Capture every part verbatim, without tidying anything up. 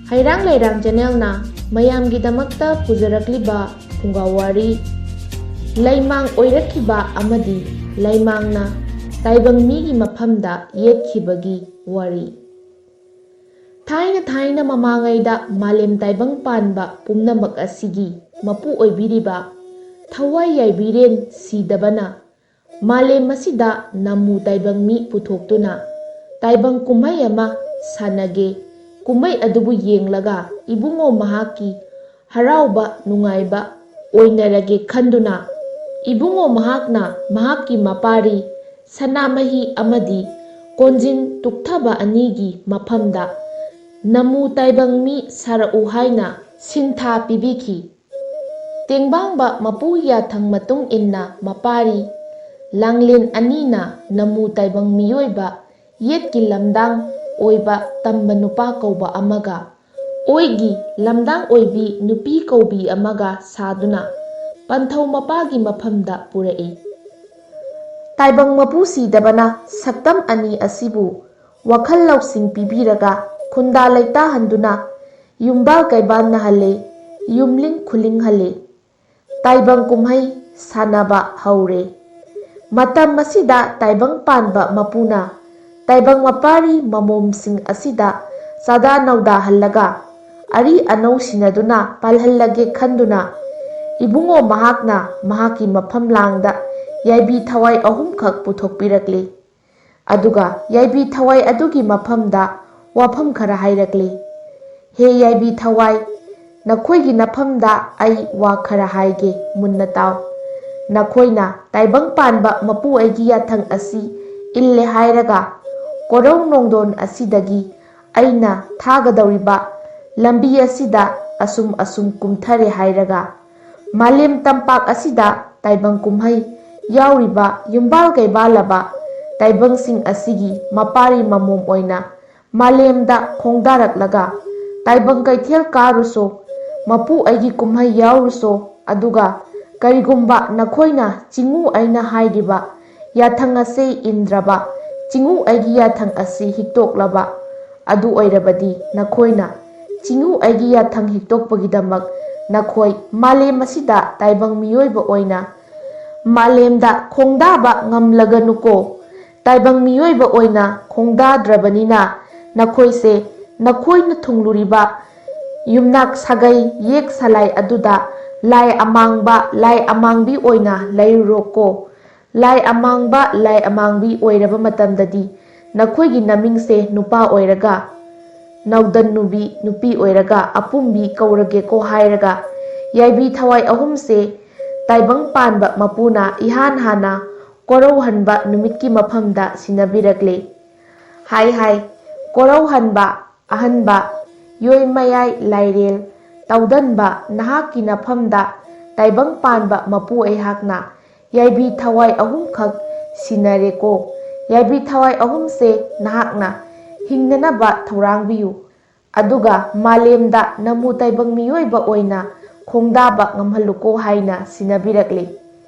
ꯍꯩꯔꯥꯡ ꯂꯩꯔꯥꯡ ꯆꯦꯅꯦꯜꯅ ꯃꯌꯥꯝꯒꯤꯗꯃꯛꯇ ꯄꯨꯖꯔꯛꯂꯤꯕ ꯐꯨꯡꯒꯥ ꯋꯥꯔꯤ, ꯂꯩꯃꯥꯡ ꯑꯣꯏꯔꯛꯈꯤꯕ ꯑꯃꯗꯤ ꯂꯩꯃꯥꯡꯅ ꯇꯥꯏꯕꯪ ꯃꯤꯒꯤ ꯃꯐꯝꯗ ꯌꯦꯠꯈꯤꯕꯒꯤ ꯋꯥꯔꯤ꯫ ꯊꯥꯏꯅ ꯊꯥꯏꯅ ꯃꯃꯥꯡꯉꯩꯗ ꯃꯥꯂꯦꯝ ꯇꯥꯏꯕꯪ ꯄꯥꯟꯕ ꯄꯨꯝꯅꯃꯛ ꯑꯁꯤꯒꯤ ꯃꯄꯨ ꯑꯣꯏꯕꯤꯔꯤꯕ ꯊꯋꯥꯏ ꯌꯥꯏꯕꯤꯔꯦꯟ ꯁꯤꯗꯕꯅ ꯃꯥꯂꯦꯝ ꯑꯁꯤꯗ ꯅꯃꯨ ꯇꯥꯏꯕꯪ ꯃꯤ ꯄꯨꯊꯣꯛꯇꯨꯅ ꯇꯥꯏꯕꯪ ꯀꯨꯝꯍꯩ ꯑꯃ ꯁꯥꯟꯅꯒꯦ, ꯀꯨꯝꯍꯩ ꯑꯗꯨꯕꯨ ꯌꯦꯡꯂꯒ ꯏꯕꯨꯡꯉꯣ ꯃꯍꯥꯛꯀꯤ ꯍꯔꯥꯎꯕ ꯅꯨꯡꯉꯥꯏꯕ ꯑꯣꯏꯅꯔꯒꯦ ꯈꯟꯗꯨꯅ ꯏꯕꯨꯡꯉꯣ ꯃꯍꯥꯛꯅ ꯃꯍꯥꯛꯀꯤ ꯃꯄꯥꯔꯤ ꯁꯅꯥꯃꯍꯤ ꯑꯃꯗꯤ ꯀꯣꯟꯖꯤꯟ ꯇꯨꯛꯊꯕ ꯑꯅꯤꯒꯤ ꯃꯐꯝꯗ ꯅꯃꯨ ꯇꯥꯏꯕꯪ ꯃꯤ ꯁꯥꯔꯛꯎ ꯍꯥꯏꯅ ꯁꯤꯟꯊꯥ ꯄꯤꯕꯤꯈꯤ꯫ ꯇꯦꯡꯕꯥꯡꯕ ꯃꯄꯨ ꯌꯥꯊꯪ ꯃꯇꯨꯡ ꯏꯟꯅ ꯃꯄꯥꯔꯤ ꯂꯥꯡꯂꯦꯟ ꯑꯅꯤꯅ ꯅꯃꯨ ꯇꯥꯏꯕꯪ ꯃꯤꯑꯣꯏꯕ ꯌꯦꯠꯀꯤ ꯂꯝꯗꯥꯡ ꯑꯣꯏꯕ ꯇꯝꯕ ꯅꯨꯄꯥ ꯀꯧꯕ ꯑꯃꯒ ꯑꯣꯏꯒꯤ ꯂꯝꯗꯥꯡ ꯑꯣꯏꯕꯤ ꯅꯨꯄꯤ ꯀꯧꯕꯤ ꯑꯃꯒ ꯁꯥꯗꯨꯅ ꯄꯟꯊꯧ ꯃꯄꯥꯒꯤ ꯃꯐꯝꯗ ꯄꯨꯔꯛꯏ꯫ ꯇꯥꯏꯕꯪ ꯃꯄꯨ ꯁꯤꯗꯕꯅ ꯁꯛꯇꯝ ꯑꯅꯤ ꯑꯁꯤꯕꯨ ꯋꯥꯈꯜ ꯂꯧꯁꯤꯡ ꯄꯤꯕꯤꯔꯒ ꯈꯨꯟꯗꯥ ꯂꯩꯇꯥꯍꯟꯗꯨꯅ ꯌꯨꯝꯕꯥꯜ ꯀꯩꯕꯥꯜꯅꯍꯜꯂꯦ, ꯌꯨꯝꯂꯤꯡ ꯈꯨꯂꯤꯡꯍꯜꯂꯦ꯫ ꯇꯥꯏꯕꯪ ꯀꯨꯝꯍꯩ ꯁꯥꯟꯅꯕ ꯍꯧꯔꯦ꯫ ꯃꯇꯝ ꯑꯁꯤꯗ ꯇꯥꯏꯕꯪ ꯄꯥꯟꯕ ꯃꯄꯨꯅ ꯇꯥꯏꯕꯪ ꯃꯄꯥꯔꯤ ꯃꯃꯣꯝꯁꯤꯡ ꯑꯁꯤꯗ ꯆꯥꯗꯥ ꯅꯧꯗꯥꯍꯜꯂꯒ ꯑꯔꯤ ꯑꯅꯧ ꯁꯤꯟꯅꯗꯨꯅ ꯄꯥꯜꯍꯜꯂꯒꯦ ꯈꯟꯗꯨꯅ ꯏꯕꯨꯡꯉꯣ ꯃꯍꯥꯛꯅ ꯃꯍꯥꯛꯀꯤ ꯃꯐꯝ ꯂꯥꯡꯗ ꯌꯥꯏꯕꯤ ꯊꯋꯥꯏ ꯑꯍꯨꯝꯈꯛ ꯄꯨꯊꯣꯛꯄꯤꯔꯛꯂꯤ꯫ ꯑꯗꯨꯒ ꯌꯥꯏꯕꯤ ꯊꯋꯥꯏ ꯑꯗꯨꯒꯤ ꯃꯐꯝꯗ ꯋꯥꯐꯝ ꯈꯔ ꯍꯥꯏꯔꯛꯂꯤ꯫ ꯍꯦ ꯌꯥꯏꯕꯤ ꯊꯋꯥꯏ, ꯅꯈꯣꯏꯒꯤ ꯅꯐꯝꯗ ꯑꯩ ꯋꯥ ꯈꯔ ꯍꯥꯏꯒꯦ, ꯃꯨꯟꯅ ꯇꯥꯎ꯫ ꯅꯈꯣꯏꯅ ꯇꯥꯏꯕꯪ ꯄꯥꯟꯕ ꯃꯄꯨ ꯑꯩꯒꯤ ꯌꯥꯊꯪ ꯑꯁꯤ ꯏꯜꯂꯦ ꯍꯥꯏꯔꯒ ꯀꯣꯔꯧ ꯅꯣꯡꯗꯣꯟ ꯑꯁꯤꯗꯒꯤ ꯑꯩꯅ ꯊꯥꯒꯗꯧꯔꯤꯕ ꯂꯝꯕꯤ ꯑꯁꯤꯗ ꯑꯁꯨꯝ ꯑꯁꯨꯝ ꯀꯨꯝꯊꯔꯦ ꯍꯥꯏꯔꯒ ꯃꯥꯂꯦꯝ ꯇꯝꯄꯥꯛ ꯑꯁꯤꯗ ꯇꯥꯏꯕꯪ ꯀꯨꯝꯍꯩ ꯌꯥꯎꯔꯤꯕ ꯌꯨꯝꯕꯥꯜ ꯀꯩꯕꯥꯜꯂꯕ ꯇꯥꯏꯕꯪꯁꯤꯡ ꯑꯁꯤꯒꯤ ꯃꯄꯥꯔꯤ ꯃꯃꯣꯝ ꯑꯣꯏꯅ ꯃꯥꯂꯦꯝꯗ ꯈꯣꯡꯗꯥꯔꯛꯂꯒ ꯇꯥꯏꯕꯪ ꯀꯩꯊꯦꯜ ꯀꯥꯔꯨꯁꯣ, ꯃꯄꯨ ꯑꯩꯒꯤ ꯀꯨꯝꯍꯩ ꯌꯥꯎꯔꯨꯁꯣ, ꯑꯗꯨꯒ ꯀꯔꯤꯒꯨꯝꯕ ꯅꯈꯣꯏꯅ ꯆꯤꯡꯉꯨ ꯑꯩꯅ ꯍꯥꯏꯔꯤꯕ ꯌꯥꯊꯪ ꯑꯁꯤ ꯏꯟꯗ꯭ꯔꯕ, ꯆꯤꯡꯉꯨ ꯑꯩꯒꯤ ꯌꯥꯊꯪ ꯑꯁꯤ ꯍꯤꯛꯇꯣꯛꯂꯕ, ꯑꯗꯨ ꯑꯣꯏꯔꯕꯗꯤ ꯅꯈꯣꯏꯅ ꯁꯤꯡꯎ ꯑꯩꯒꯤ ꯌꯥꯊꯪ ꯍꯤꯛꯇꯣꯛꯄꯒꯤꯗꯃꯛ ꯅꯈꯣꯏ ꯃꯥꯂꯦꯝ ꯑꯁꯤꯗ ꯇꯥꯏꯕꯪ ꯃꯤꯑꯣꯏꯕ ꯑꯣꯏꯅ ꯃꯥꯂꯦꯝꯗ ꯈꯣꯡꯗꯥꯕ ꯉꯝꯂꯒꯅꯨꯀꯣ꯫ ꯇꯥꯏꯕꯪ ꯃꯤꯑꯣꯏꯕ ꯑꯣꯏꯅ ꯈꯣꯡꯗꯥꯗ꯭ꯔꯕꯅꯤꯅ ꯅꯈꯣꯏꯁꯦ ꯅꯈꯣꯏꯅ ꯊꯨꯡꯂꯨꯔꯤꯕ ꯌꯨꯝꯅꯥꯛ ꯁꯥꯒꯩ ꯌꯦꯛ ꯁꯂꯥꯏ ꯑꯗꯨꯗ ꯂꯥꯏ ꯑꯃꯥꯡꯕ, ꯂꯥꯏ ꯑꯃꯥꯡꯕꯤ ꯑꯣꯏꯅ ꯂꯩꯔꯨꯔꯣꯀꯣ꯫ ꯂꯥꯏ ꯑꯃꯥꯡꯕ, ꯂꯥꯏ ꯑꯃꯥꯡꯕꯤ ꯑꯣꯏꯔꯕ ꯃꯇꯝꯗꯗꯤ ꯅꯈꯣꯏꯒꯤ ꯅꯃꯤꯡꯁꯦ ꯅꯨꯄꯥ ꯑꯣꯏꯔꯒ ꯅꯥꯎꯗꯟ ꯅꯨꯕꯤ, ꯅꯨꯄꯤ ꯑꯣꯏꯔꯒ ꯑꯄꯨꯝꯕꯤ ꯀꯧꯔꯒꯦꯀꯣ ꯍꯥꯏꯔꯒ ꯌꯥꯏꯕꯤ ꯊꯋꯥꯏ ꯑꯍꯨꯝꯁꯦ ꯇꯥꯏꯕꯪ ꯄꯥꯟꯕ ꯃꯄꯨꯅ ꯏꯍꯥꯟ ꯍꯥꯟꯅ ꯀꯣꯔꯧꯍꯟꯕ ꯅꯨꯃꯤꯠꯀꯤ ꯃꯐꯝꯗ ꯁꯤꯟꯅꯕꯤꯔꯛꯂꯦ꯫ ꯍꯥꯏ ꯍꯥꯏ, ꯀꯣꯔꯧꯍꯟꯕ, ꯑꯍꯟꯕ, ꯌꯣꯏ ꯃꯌꯥꯏ ꯂꯥꯏꯔꯦꯜ, ꯇꯥꯎꯗꯟꯕ, ꯅꯍꯥꯛꯀꯤ ꯅꯐꯝꯗ ꯇꯥꯏꯕꯪ ꯄꯥꯟꯕ ꯃꯄꯨ ꯑꯩꯍꯥꯛꯅ ꯌꯥꯏꯕꯤ ꯊꯋꯥꯏ ꯑꯍꯨꯝꯈꯛ ꯁꯤꯟꯅꯔꯦꯀꯣ꯫ ꯌꯥꯏꯕꯤ ꯊꯋꯥꯏ ꯑꯍꯨꯝꯁꯦ ꯅꯍꯥꯛꯅ ꯍꯤꯡꯅꯅꯕ ꯊꯧꯔꯥꯡꯕꯤꯌꯨ꯫ ꯑꯗꯨꯒ ꯃꯥꯂꯦꯝꯗ ꯅꯃꯨ ꯇꯥꯏꯕꯪ ꯃꯤꯑꯣꯏꯕ ꯑꯣꯏꯅ ꯈꯣꯡꯗꯥꯕ ꯉꯝꯍꯜꯂꯨꯀꯣ ꯍꯥꯏꯅ ꯁꯤꯟꯅꯕꯤꯔꯛꯂꯤ꯫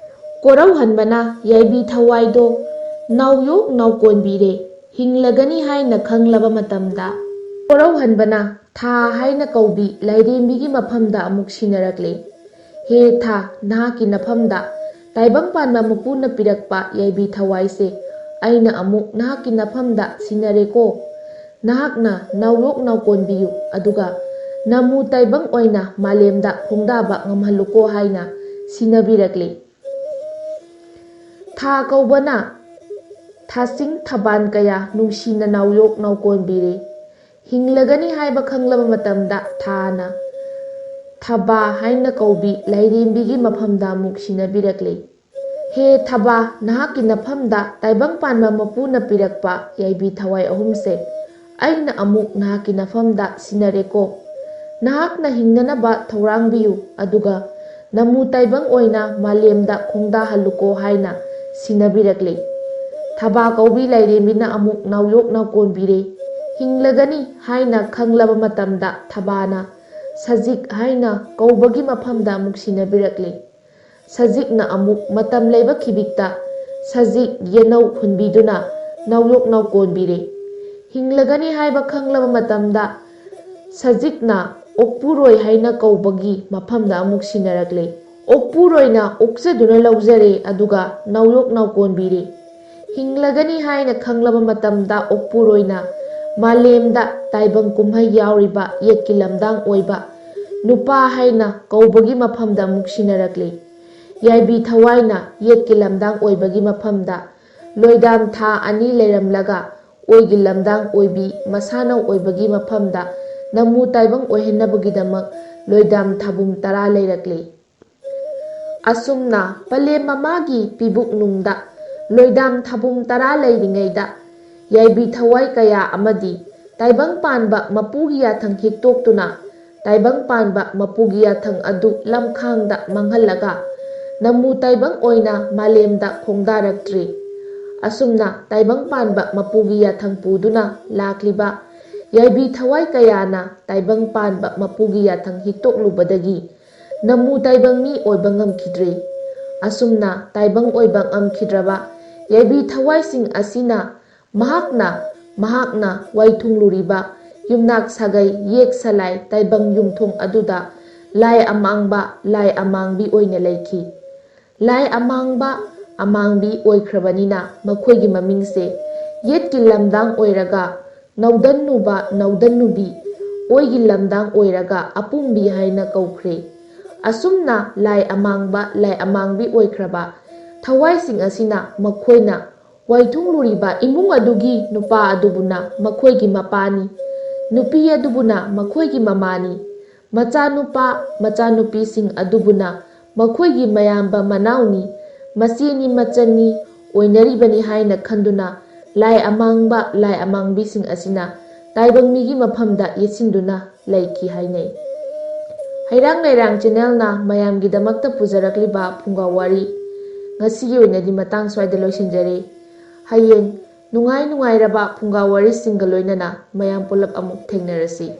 ꯀꯣꯔꯧꯍꯟꯕꯅ ꯌꯥꯏꯕꯤ ꯊꯋꯥꯏꯗꯣ ꯅꯥꯎꯌꯣꯛ ꯅꯥꯎꯀꯣꯟꯕꯤꯔꯦ꯫ ꯍꯤꯡꯂꯒꯅꯤ ꯍꯥꯏꯅ ꯈꯪꯂꯕ ꯃꯇꯝꯗ ꯀꯣꯔꯧꯍꯟꯕꯅ ꯊꯥ ꯍꯥꯏꯅ ꯀꯧꯕꯤ ꯂꯥꯏꯔꯦꯝꯕꯤꯒꯤ ꯃꯐꯝꯗ ꯑꯃꯨꯛ ꯁꯤꯟꯅꯔꯛꯂꯤ꯫ ꯍꯦ ꯊꯥ, ꯅꯍꯥꯛꯀꯤ ꯅꯐꯝꯗ ꯇꯥꯏꯕꯪ ꯄꯥꯟꯕ ꯃꯄꯨꯅ ꯄꯤꯔꯛꯄ ꯌꯥꯏꯕꯤ ꯊꯋꯥꯏꯁꯦ ꯑꯩꯅ ꯑꯃꯨꯛ ꯅꯍꯥꯛꯀꯤ ꯅꯐꯝꯗ ꯁꯤꯟꯅꯔꯦꯀꯣ꯫ ꯅꯍꯥꯛꯅ ꯅꯥꯎꯌꯣꯛ ꯅꯥꯎꯀꯣꯟꯕꯤꯌꯨ, ꯑꯗꯨꯒ ꯅꯃꯨ ꯇꯥꯏꯕꯪ ꯑꯣꯏꯅ ꯃꯥꯂꯦꯝꯗ ꯈꯣꯡꯗꯥꯕ ꯉꯝꯍꯜꯂꯨꯀꯣ ꯍꯥꯏꯅ ꯁꯤꯟꯅꯕꯤꯔꯛꯂꯤ꯫ ꯊꯥ ꯀꯧꯕꯅ ꯊꯥꯁꯤꯡ ꯊꯕꯥꯟ ꯀꯌꯥ ꯅꯨꯡꯁꯤꯅ ꯅꯥꯎꯌꯣꯛ ꯅꯥꯎꯀꯣꯟꯕꯤꯔꯦ꯫ ꯍꯤꯡꯂꯒꯅꯤ ꯍꯥꯏꯕ ꯈꯪꯂꯕ ꯃꯇꯝꯗ ꯊꯥꯅ ꯊꯕꯥ ꯍꯥꯏꯅ ꯀꯧꯕꯤ ꯂꯥꯏꯔꯦꯝꯕꯤꯒꯤ ꯃꯐꯝꯗ ꯑꯃꯨꯛ ꯁꯤꯟꯅꯕꯤꯔꯛꯂꯤ꯫ ꯍꯦ ꯊꯕꯥ, ꯅꯍꯥꯛꯀꯤ ꯅꯐꯝꯗ ꯇꯥꯏꯕꯪ ꯄꯥꯟꯕ ꯃꯄꯨꯅ ꯄꯤꯔꯛꯄ ꯌꯥꯏꯕꯤ ꯊꯋꯥꯏ ꯑꯍꯨꯝꯁꯦ ꯑꯩꯅ ꯑꯃꯨꯛ ꯅꯍꯥꯛꯀꯤ ꯅꯐꯝꯗ ꯁꯤꯟꯅꯔꯦꯀꯣ꯫ ꯅꯍꯥꯛꯅ ꯍꯤꯡꯅꯅꯕ ꯊꯧꯔꯥꯡꯕꯤꯌꯨ, ꯑꯗꯨꯒ ꯅꯃꯨ ꯇꯥꯏꯕꯪ ꯑꯣꯏꯅ ꯃꯥꯂꯦꯝꯗ ꯈꯣꯡꯗꯥꯍꯜꯂꯨꯀꯣ ꯍꯥꯏꯅ ꯁꯤꯟꯅꯕꯤꯔꯛꯂꯤ꯫ ꯊꯕꯥ ꯀꯧꯕꯤ ꯂꯥꯏꯔꯦꯝꯕꯤꯅ ꯑꯃꯨꯛ ꯅꯥꯎꯌꯣꯛꯅ ꯀꯣꯟꯕꯤꯔꯦ꯫ ꯍꯤꯡꯂꯒꯅꯤ ꯍꯥꯏꯅ ꯈꯪꯂꯕ ꯃꯇꯝꯗ ꯊꯕꯥꯅ ꯁꯖꯤꯛ ꯍꯥꯏꯅ ꯀꯧꯕꯒꯤ ꯃꯐꯝꯗ ꯑꯃꯨꯛ ꯁꯤꯟꯅꯕꯤꯔꯛꯂꯤ꯫ ꯁꯖꯤꯛꯅ ꯑꯃꯨꯛ ꯃꯇꯝ ꯂꯩꯕ ꯈꯤꯕꯤꯛꯇ ꯁꯖꯤꯛ ꯌꯦꯅꯧ ꯍꯨꯟꯕꯤꯗꯨꯅ ꯅꯥꯎꯌꯣꯛ ꯅꯥꯎꯀꯣꯟꯕꯤꯔꯦ꯫ ꯍꯤꯡꯂꯒꯅꯤ ꯍꯥꯏꯕ ꯈꯪꯂꯕ ꯃꯇꯝꯗ ꯁꯖꯤꯛꯅ ꯑꯣꯛꯄꯨꯔꯣꯏ ꯍꯥꯏꯅ ꯀꯧꯕꯒꯤ ꯃꯐꯝꯗ ꯑꯃꯨꯛ ꯁꯤꯟꯅꯔꯛꯂꯦ꯫ ꯑꯣꯛꯄꯨꯔꯣꯏꯅ ꯑꯣꯛꯆꯗꯨꯅ ꯂꯧꯖꯔꯦ, ꯑꯗꯨꯒ ꯅꯥꯎꯌꯣꯛ ꯅꯥꯎꯀꯣꯟꯕꯤꯔꯦ꯫ ꯍꯤꯡꯂꯒꯅꯤ ꯍꯥꯏꯅ ꯈꯪꯂꯕ ꯃꯇꯝꯗ ꯑꯣꯛꯄꯨꯔꯣꯏꯅ ꯃꯥꯂꯦꯝꯗ ꯇꯥꯏꯕꯪ ꯀꯨꯝꯍꯩ ꯌꯥꯎꯔꯤꯕ ꯌꯦꯠꯀꯤ ꯂꯝꯗꯥꯡ ꯑꯣꯏꯕ ꯅꯨꯄꯥ ꯍꯥꯏꯅ ꯀꯧꯕꯒꯤ ꯃꯐꯝꯗ ꯑꯃꯨꯛ ꯁꯤꯟꯅꯔꯛꯂꯤ꯫ ꯌꯥꯏꯕꯤ ꯊꯋꯥꯏꯅ ꯌꯦꯠꯀꯤ ꯂꯝꯗꯥꯡ ꯑꯣꯏꯕꯒꯤ ꯃꯐꯝꯗ ꯂꯣꯏꯗꯥꯝ ꯊꯥ ꯑꯅꯤ ꯂꯩꯔꯝꯂꯒ ꯑꯣꯏꯒꯤ ꯂꯝꯗꯥꯡ ꯑꯣꯏꯕꯤ ꯃꯁꯥꯅꯧ ꯑꯣꯏꯕꯒꯤ ꯃꯐꯝꯗ ꯅꯃꯨ ꯇꯥꯏꯕꯪ ꯑꯣꯏꯍꯟꯅꯕꯒꯤꯗꯃꯛ ꯂꯣꯏꯗꯥꯝ ꯊꯥꯕꯨꯝ ꯇꯔꯥ ꯂꯩꯔꯛꯂꯤ꯫ ꯑꯁꯨꯝꯅ ꯄꯂꯦꯝ ꯃꯃꯥꯒꯤ ꯄꯤꯕꯨꯛ ꯅꯨꯡꯗ ꯂꯣꯏꯗꯥꯝ ꯊꯥꯕꯨꯝ ꯇꯔꯥ ꯂꯩꯔꯤꯉꯩꯗ ꯌꯥꯏꯕꯤ ꯊꯋꯥꯏ ꯀꯌꯥ ꯑꯃꯗꯤ ꯇꯥꯏꯕꯪ ꯄꯥꯟꯕ ꯃꯄꯨꯒꯤ ꯌꯥꯊꯪ ꯍꯤꯛꯇꯣꯛꯇꯨꯅ ꯇꯥꯏꯕꯪ ꯄꯥꯟꯕ ꯃꯄꯨꯒꯤ ꯌꯥꯊꯪ ꯑꯗꯨ ꯂꯝꯈꯥꯡꯗ ꯃꯥꯡꯍꯜꯂꯒ ꯅꯃꯨ ꯇꯥꯏꯕꯪ ꯑꯣꯏꯅ ꯃꯥꯂꯦꯝꯗ ꯈꯣꯡꯗꯥꯔꯛꯇ꯭ꯔꯤ꯫ ꯑꯁꯨꯝꯅ ꯇꯥꯏꯕꯪ ꯄꯥꯟꯕ ꯃꯄꯨꯒꯤ ꯌꯥꯊꯪ ꯄꯨꯗꯨꯅ ꯂꯥꯛꯂꯤꯕ ꯌꯥꯏꯕꯤ ꯊꯋꯥꯏ ꯀꯌꯥꯅ ꯇꯥꯏꯕꯪ ꯄꯥꯟꯕ ꯃꯄꯨꯒꯤ ꯌꯥꯊꯪ ꯍꯤꯛꯇꯣꯛꯂꯨꯕꯗꯒꯤ ꯅꯃꯨ ꯇꯥꯏꯕꯪ ꯃꯤ ꯑꯣꯏꯕ ꯉꯝꯈꯤꯗ꯭ꯔꯤ꯫ ꯑꯁꯨꯝꯅ ꯇꯥꯏꯕꯪ ꯑꯣꯏꯕ ꯉꯝꯈꯤꯗ꯭ꯔꯕ ꯌꯥꯏꯕꯤ ꯊꯋꯥꯏꯁꯤꯡ ꯑꯁꯤꯅ ꯃꯍꯥꯛꯅ ꯃꯍꯥꯛꯅ ꯋꯥꯏꯊꯨꯡꯂꯨꯔꯤꯕ ꯌꯨꯝꯅꯥꯛ ꯁꯥꯒꯩ ꯌꯦꯛ ꯁꯂꯥꯏ ꯇꯥꯏꯕꯪ ꯌꯨꯝꯊꯣꯡ ꯑꯗꯨꯗ ꯂꯥꯏ ꯑꯃꯥꯡꯕ ꯂꯥꯏ ꯑꯃꯥꯡꯕꯤ ꯑꯣꯏꯅ ꯂꯩꯈꯤ꯫ ꯂꯥꯏ ꯑꯃꯥꯡꯕ ꯑꯃꯥꯡꯕꯤ ꯑꯣꯏꯈ꯭ꯔꯕꯅꯤꯅ ꯃꯈꯣꯏꯒꯤ ꯃꯃꯤꯡꯁꯦ ꯌꯦꯠꯀꯤ ꯂꯝꯗꯥꯡ ꯑꯣꯏꯔꯒ ꯅꯧꯗꯟꯅꯨꯕ ꯅꯧꯗꯟꯅꯨꯕꯤ, ꯑꯣꯏꯒꯤ ꯂꯝꯗꯥꯡ ꯑꯣꯏꯔꯒ ꯑꯄꯨꯝꯕꯤ ꯍꯥꯏꯅ ꯀꯧꯈ꯭ꯔꯦ꯫ ꯑꯁꯨꯝꯅ ꯂꯥꯏ ꯑꯃꯥꯡꯕ ꯂꯥꯏ ꯑꯃꯥꯡꯕꯤ ꯑꯣꯏꯈ꯭ꯔꯕ ꯊꯋꯥꯏꯁꯤꯡ ꯑꯁꯤꯅ ꯃꯈꯣꯏꯅ ꯋꯥꯏꯊꯨꯡꯂꯨꯔꯤꯕ ꯏꯃꯨꯡ ꯑꯗꯨꯒꯤ ꯅꯨꯄꯥ ꯑꯗꯨꯕꯨꯅ ꯃꯈꯣꯏꯒꯤ ꯃꯄꯥꯅꯤ, ꯅꯨꯄꯤ ꯑꯗꯨꯕꯨꯅ ꯃꯈꯣꯏꯒꯤ ꯃꯃꯥꯅꯤ, ꯃꯆꯥꯅꯨꯄꯥ ꯃꯆꯥꯅꯨꯄꯤꯁꯤꯡ ꯑꯗꯨꯕꯨꯅ ꯃꯈꯣꯏꯒꯤ ꯃꯌꯥꯝꯕ ꯃꯅꯥꯎꯅꯤ, ꯃꯆꯦꯅꯤ ꯃꯆꯟꯅꯤ ꯑꯣꯏꯅꯔꯤꯕꯅꯤ ꯍꯥꯏꯅ ꯈꯟꯗꯨꯅ ꯂꯥꯏ ꯑꯃꯥꯡꯕ ꯂꯥꯏ ꯑꯃꯥꯡꯕꯤꯁꯤꯡ ꯑꯁꯤꯅ ꯇꯥꯏꯕꯪ ꯃꯤꯒꯤ ꯃꯐꯝꯗ ꯌꯦꯠꯁꯤꯟꯗꯨꯅ ꯂꯩꯈꯤ ꯍꯥꯏꯅꯩ꯫ ꯍꯩꯔꯥꯡ ꯂꯩꯔꯥꯡ ꯆꯦꯅꯦꯜꯅ ꯃꯌꯥꯝꯒꯤꯗꯃꯛꯇ ꯄꯨꯖꯔꯛꯂꯤꯕ ꯐꯨꯡꯒꯥ ꯋꯥꯔꯤ ꯉꯁꯤꯒꯤ ꯑꯣꯏꯅꯗꯤ ꯃꯇꯥꯡ ꯁ꯭ꯋꯥꯏꯗ ꯂꯣꯏꯁꯤꯟꯖꯔꯦ꯫ ꯍꯌꯦꯡ ꯅꯨꯡꯉꯥꯏ ꯅꯨꯡꯉꯥꯏꯔꯕ ꯐꯨꯡꯒꯥ ꯋꯥꯔꯤꯁꯤꯡꯒ ꯂꯣꯏꯅꯅ ꯃꯌꯥꯝ ꯄꯨꯂꯞ ꯑꯃꯨꯛ ꯊꯦꯡꯅꯔꯁꯤ꯫